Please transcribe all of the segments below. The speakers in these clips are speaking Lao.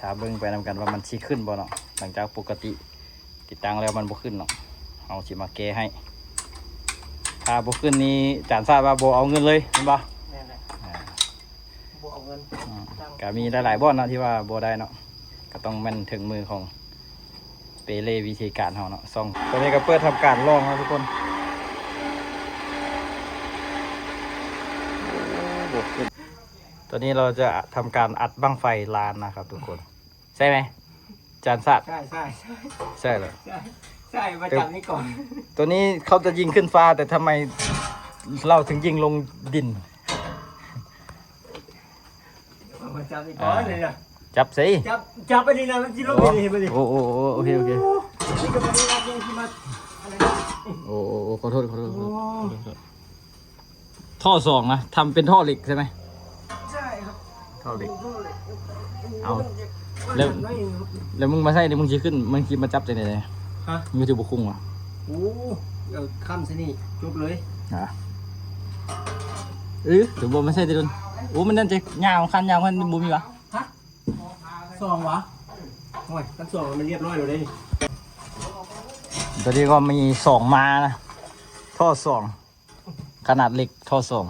ຖ້າເບິ່ງໄປນຳກັນວ່າມັນຊິຂຶ້ນບໍ່ເນາະ. ຫຼັງຈາກປົກກະຕິຕິດຕັ້ງແລ້ວມັນບໍ່ຂຶ້ນເນາະ, ເຮົາຊິມາແກ້ໃຫ້. ຖ້າບໍ່ຂຶ້ນນີ້ ຈານຊາດວ່າບໍ່ເອົາເງິນເລີຍ ແມ່ນບໍ່? ແມ່ນແຫຼະ ອ່າ ບໍ່ເອົາເງິນ. ອືມ ຕັ້ງ ກະມີຫຼາຍໆບ່ອນເນາະທີ່ວ່າບໍ່ໄດ້ເນາະ, ກະຕ້ອງແມ່ນເຖິງມືຂອງ ເປເລວິທີການເຮົາເນາະ. ສອງ ຕອນນີ້ກໍເປີດທຳການລອງແລ້ວທຸກຄົນ. ໂອ້ ບໍ່ຂຶ້ນ. ຕອນນີ້ເຮົາຈະທຳການອັດບັ້ງໄຟລ້ານນະຄັບທຸກຄົນ. ໃຊ່ໄໝ ຈານຊາດ? ໃຊ່ ໃຊ່ ໃຊ່ ໃຊ່ເລີຍ ໃຊ່ ໃຊ່ ມາຈັບນີ້ກ່ອນ. ຕົວນີ້ເຂົາຈະຍິງຂຶ້ນຟ້າ ແຕ່ທຳໄມເຮົາເຖິງຍິງລົງດິນ? ມາຈັບນີ້ກ່ອນເລີຍນະ. ຈັບໃສ່ ຈັບ ຈັບອັນນີ້ນະ ມັນຊິລົງໄປນີ້ ເຫັນບໍ່ນີ້? ໂອ້ ໂອ້ ໂອ້ ໂອເຄ ໂອເຄ. ໂອ້ ນີ້ກໍບໍ່ໄດ້ຮັບຍັງຊິມາ ໂອ້ ໂອ້ ໂອ້ ຂໍໂທດ ຂໍໂທດ ຂໍໂທດ ຂໍໂທດ. ທໍ່ສອງນະ ທຳເປັນທໍ່ເຫຼັກໃຊ່ໄໝ? ໃຊ່ຄັບ ທໍ່ເຫຼັກ. ເອົາ ແລ້ວ ແລ້ວມຶງມາໃຊ້ນີ້ ມຶງຊິຂຶ້ນ ມຶງຊິມາຈັບຈັ່ງໃດ? ຮະ? ມັນຊິບໍ່ຄຸງຫວາ? ໂອ້ ເອົາຄ້ຳໃສ່ນີ້ ຈົບເລີຍ. ອ່າ ເອີ ຖືວ່າມາໃຊ້ແຕ່ດົນ. ໂອ້ ມັນນັ້ນຈະຍາວ ຄັນຍາວ ມັນບໍ່ມີຫວາ? ຮະ? ສອງຫວາ? ໂອ້ຍ ຄັນສອງມັນລຽບຮ້ອຍແລ້ວເດ້. ຕອນນີ້ກໍມີສອງມານະ ທໍ່ສອງ ຂະໜາດເຫຼັກທໍ່ສອງ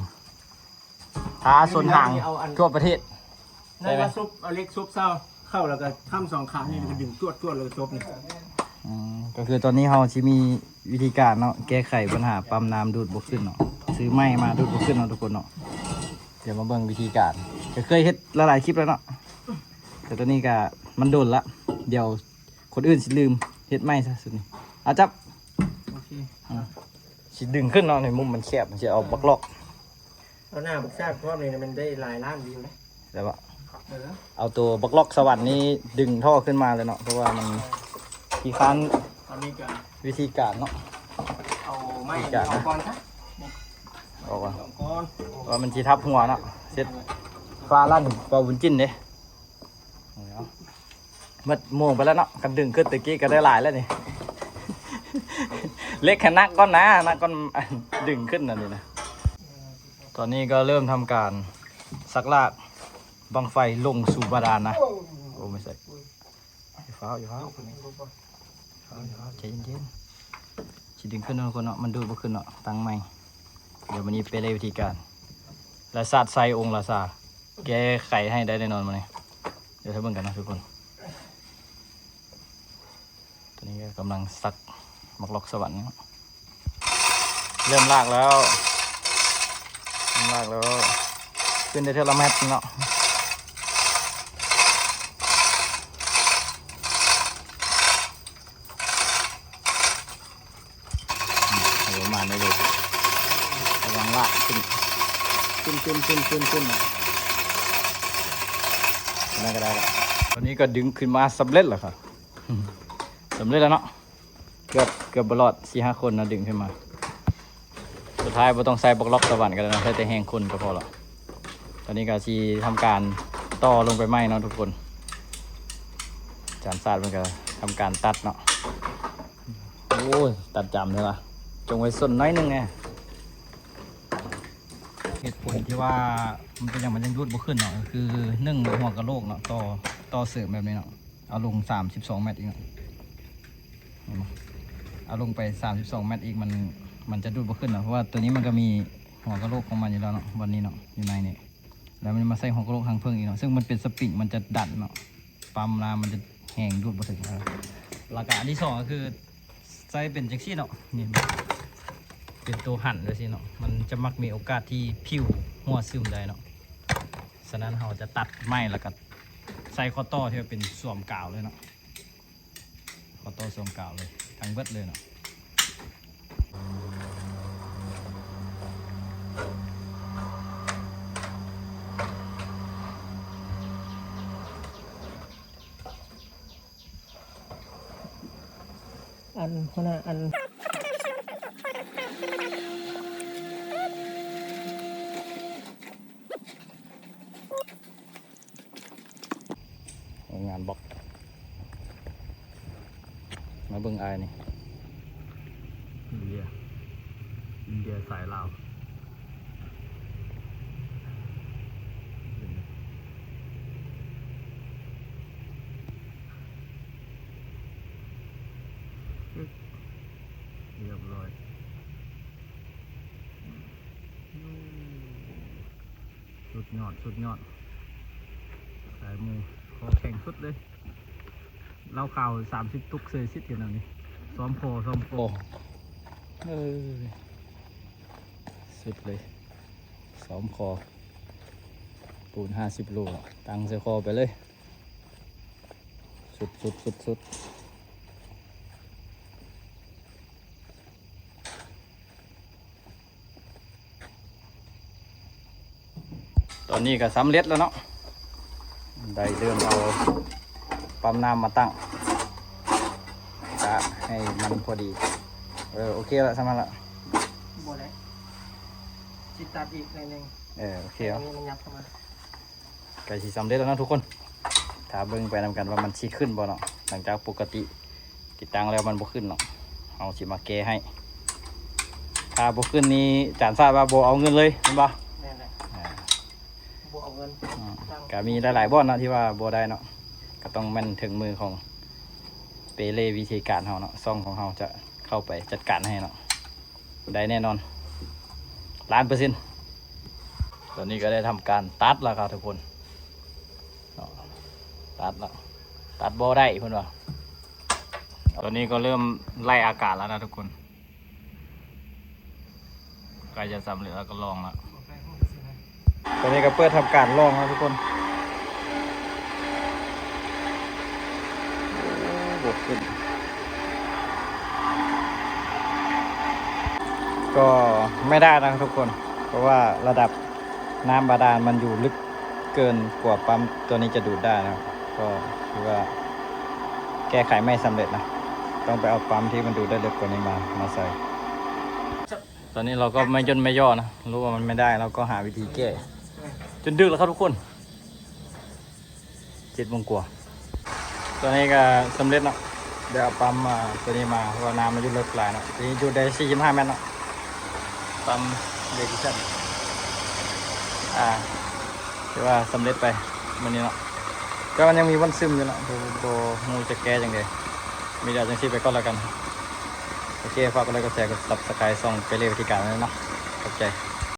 ທາຊົນຫາງທົ່ວປະເທດ. ນັ້ນວ່າຊຸບ ເອົາເຫຼັກຊຸບເຊົາເຂົ້າ ແລ້ວກໍທຳສອງຂ້າງນີ້ ແລ້ວກໍດຶງຈວດໆ ແລ້ວກໍຈົບນີ້. ອືມ ກໍຄືຕອນນີ້ເຮົາຊິມີວິທີການເນາະ ແກ້ໄຂບັນຫາປ້ຳນ້ຳດູດບໍ່ຂຶ້ນເນາະ, ຊື້ໄມ້ມາດູດບໍ່ຂຶ້ນເນາະທຸກຄົນເນາະ. ດຽວມາເບິ່ງວິທີການ ກໍເຄີຍເຮັດຫຼາຍໆຄລິບແລ້ວເນາະ ແຕ່ຕອນນີ້ກໍມັນດົນລະ ດຽວຄົນອື່ນຊິລືມ. ເຮັດໃໝ່ຊະຊຸດນີ້. ອາ ຈັບ ໂອເຄ ອືມ ຊິດຶງຂຶ້ນເນາະ ໃນມຸມມັນແຄບ ມັນຊິເອົາບັກລັອກ ເອົາໜ້າບັກຊາດພ້ອມນີ້ ມັນໄດ້ຫຼາຍລ້ານວິວເດ້. ແລ້ວບໍ່ ເອີ ເອົາໂຕບັກລັອກສະຫວັນນີ້ດຶງທໍ່ຂຶ້ນມາເລີຍເນາະ ເພາະວ່າມັນຂີ້ຄ້ານ. ຕອນນີ້ກໍວິທີການເນາະ ເອົາໄມ້ນີ້ອອກກ່ອນຊະ ອອກກ່ອນ ອອກກ່ອນ ວ່າມັນຊິທັບຫົວເນາະ. ເສັດຟ້າລັ່ນເປົ່າບຸນຈິນເດ້. ເອົາ ໝົດໂມງໄປແລ້ວເນາະ ຄັນດຶງຂຶ້ນແຕ່ກີ້ກໍໄດ້ຫຼາຍແລ້ວນີ້. ເຫຼັກໃຫ້ໜັກກ່ອນນະ ໜັກກ່ອນດຶງຂຶ້ນອັນນີ້ນະ. ຕອນນີ້ກໍເລີ່ມທຳການຊັກລາກບັ້ງໄຟລົງສູ່ບາດານນະ. ໂອ້ ບໍ່ໃສ່ ຢ່າຟ້າວ ຢ່າຟ້າວ ໃຈເຢັນໆ ຊິດຶງຂຶ້ນເນາະທຸກຄົນເນາະ ມັນດູດບໍ່ຂຶ້ນເນາະ. ຕັ້ງໃໝ່ ດຽວມື້ນີ້ໄປເລີຍວິທີການ ລາຊາໄຊອົງລາຊາ ແກ້ໄຂໃຫ້ໄດ້ແນ່ນອນມື້ນີ້. ດຽວຖ້າເບິ່ງກັນເນາະທຸກຄົນ. ຕອນນີ້ກໍກຳລັງຊັກບັກລັອກສະຫວັນເນາະ. ເລີ່ມລາກແລ້ວ ເລີ່ມລາກແລ້ວ ຂຶ້ນໄດ້ເທື່ອລະແມັດເນາະ. ໂອ້ ປະມານນີ້ເລີຍ ກຳລັງລາກຂຶ້ນ ຂຶ້ນ ຂຶ້ນ ຂຶ້ນ ຂຶ້ນ ຂຶ້ນ ນັ້ນກໍໄດ້ລະ. ຕອນນີ້ກໍດຶງຂຶ້ນມາສຳເລັດແລ້ວຄັບ ສຳເລັດແລ້ວເນາະ. ເກືອບ ເກືອບບໍ່ລອດ ສີ່ຫ້າຄົນເນາະ ດຶງຂຶ້ນມາ. ສຸດທ້າຍບໍ່ຕ້ອງໃຊ້ບັກລັອກສະຫວັນກໍໄດ້ເນາະ ໃຊ້ແຕ່ແຮງຄົນກໍພໍລະ. ຕອນນີ້ກໍຊິທຳການຕໍ່ລົງໄປໃໝ່ເນາະທຸກຄົນ. ຈານຊາດເພິ່ນກໍທຳການຕັດເນາະ. ໂອ້ຍ ຕັດຈຳເລີຍວ່າ ຈົ່ງໄວ້ສົ້ນໜ້ອຍໜຶ່ງແນ່. ເຫດຜົນທີ່ວ່າມັນເປັນຫຍັງມັນຍັງດູດບໍ່ຂຶ້ນເນາະ ກໍຄື ໜຶ່ງ ຫົວກະໂຫຼກເນາະ ຕໍ່ ຕໍ່ເສີມແບບນີ້ເນາະ. ເອົາລົງສາມສິບສອງແມັດອີກເນາະ ເຫັນບໍ່? ເອົາລົງໄປສາມສິບສອງແມັດອີກ ມັນ ມັນຈະດູດບໍ່ຂຶ້ນເນາະ ເພາະວ່າຕົວນີ້ມັນກໍມີຫົວກະໂຫຼກຂອງມັນຢູ່ແລ້ວເນາະ ບ່ອນນີ້ເນາະ ຢູ່ໃນນີ້ ແລ້ວມັນມາໃສ່ຫົວກະໂຫຼກທາງເທິງອີກເນາະ ເຊິ່ງມັນເປັນສະປຣິງ ມັນຈະດັນເນາະ ປ້ຳນ້ຳມັນຈະແຮງ ດູດບໍ່ເຖິງ. ແລ້ວກໍອັນທີສອງກໍຄື ໃສ່ເປັນຈັ່ງຊີ້ເນາະ ນີ້ ເປັນໂຕຫັນຈັ່ງຊີ້ເນາະ ມັນຈະມັກມີໂອກາດທີ່ຜິວຮົ່ວຊຶມໄດ້ເນາະ. ສະນັ້ນເຮົາຈະຕັດໄມ້ ແລ້ວກໍໃສ່ຂໍ້ຕໍ່ທີ່ວ່າເປັນສວມກາວເລີຍເນາະ ຂໍ້ຕໍ່ສອງກາວເລີຍ ທັງເບິດເລີຍເນາະ. ອັນ ຫົວໜ້າ ອັນ ໂຮງງານບລັອກ ມາເບິ່ງອ້າຍນີ້ ອິນເດຍ ອິນເດຍສາຍລາວ. ສຸດຍອດ ສາຍໝູ່ ຄໍແຂງສຸດເລີຍ. ເຫຼົ້າຂາວສາມສິບຕຸກເຊີຍຊິດ ເຫັນແນວນີ້ ຊອມຄໍ ຊອມຄໍ ເອີ ສຸດເລີຍ ຊອມຄໍ ປູນຫ້າສິບໂລ ຕັ້ງໃສ່ຄໍໄປເລີຍ ສຸດໆໆໆ. ຕອນນີ້ກໍສຳເລັດແລ້ວເນາະ ໄດ້ເລີ່ມເອົາປ້ຳນ້ຳມາຕັ້ງ ກະໃຫ້ມັນພໍດີ. ເອີ ໂອເຄລະ ສ່ຳນັ້ນລະ ບໍ່ໄດ້ ຊິຕັດອີກໜ້ອຍໜຶ່ງ. ເອີ ໂອເຄ ໃຫ້ອັນນີ້ມັນຫຍັບເຂົ້າມາ. ໃກ້ຊິສຳເລັດແລ້ວເນາະທຸກຄົນ ຖ້າເບິ່ງໄປນຳກັນວ່າມັນຊິຂຶ້ນບໍ່ເນາະ. ຫຼັງຈາກປົກກະຕິຕິດຕັ້ງແລ້ວມັນບໍ່ຂຶ້ນເນາະ ເຮົາຊິມາແກ້ໃຫ້. ຖ້າບໍ່ຂຶ້ນນີ້ຈານຊາດວ່າບໍ່ເອົາເງິນເລີຍແມ່ນບໍ່? ແມ່ນແຫຼະ ອ່າ ບໍ່ເອົາເງິນ. ອືມ ຕັ້ງ ກະມີຫຼາຍໆບ່ອນເນາະທີ່ວ່າບໍ່ໄດ້ເນາະ ກະຕ້ອງແມ່ນເຖິງມືຂອງເປເລວິທີການເຮົາເນາະ ຊ່ອງຂອງເຮົາຈະເຂົ້າໄປຈັດການໃຫ້ເນາະ. ໄດ້ແນ່ນອນ ລ້ານເປີເຊັນ. ຕອນນີ້ກໍໄດ້ທຳການຕັດແລ້ວຄັບທຸກຄົນເນາະ ຕັດແລ້ວ ຕັດບໍ່ໄດ້ເພິ່ນວ່າ. ຕອນນີ້ກໍເລີ່ມໄລ່ອາກາດແລ້ວນະທຸກຄົນ ໃກ້ຈະສຳເລັດແລ້ວ ກໍລອງແລ້ວ. ຕອນນີ້ກໍເປີດທຳການລອງແລ້ວທຸກຄົນ. ໂອ້ ບໍ່ຂຶ້ນ ກໍໄມ່ໄດ້ນະທຸກຄົນ ເພາະວ່າລະດັບນ້ຳບາດານມັນຢູ່ເລິກເກີນກວ່າປ້ຳຕົວນີ້ຈະດູດໄດ້ນະ. ກໍຄືວ່າແກ້ໄຂໄມ່ສຳເລັດນະ ຕ້ອງໄປເອົາປ້ຳທີ່ມັນດູດໄດ້ເລິກກວ່ານີ້ມາ ມາໃສ່. ຕອນນີ້ເຮົາກໍໄມ່ຍົນໄມ່ຍໍ້ນະ ຮູ້ວ່າມັນໄມ່ໄດ້ ເຮົາກໍຫາວິທີແກ້ ຈົນດຶກແລ້ວຄັບທຸກຄົນ ເຈັດໂມງກວ່າ. ຕອນນີ້ກໍສຳເລັດເນາະ ໄດ້ເອົາປ້ຳ ອ່າ ຕົວນີ້ມາ ເພາະວ່ານ້ຳມັນຢູ່ເລິກຫຼາຍເນາະ. ຕົວນີ້ຢູ່ໄດ້ສີ່ສິບຫ້າແມັດເນາະ ປ້ຳເລກິຊັນ ອ່າ ຖືວ່າສຳເລັດໄປມື້ນີ້ເນາະ ແຕ່ມັນຍັງມີບ່ອນຊຶມຢູ່ເນາະ ບໍ່ ບໍ່ຮູ້ຈະແກ້ຈັ່ງໃດ ມີແຕ່ຈັ່ງຊີ້ໄປກ່ອນແລ້ວກັນ. ໂອເຄ ຝາກກົດໄລກົດແຊ ກົດຊັບສະໄຄຣບຊ່ອງເປເລວິທີການເນາະ ຂອບໃຈ.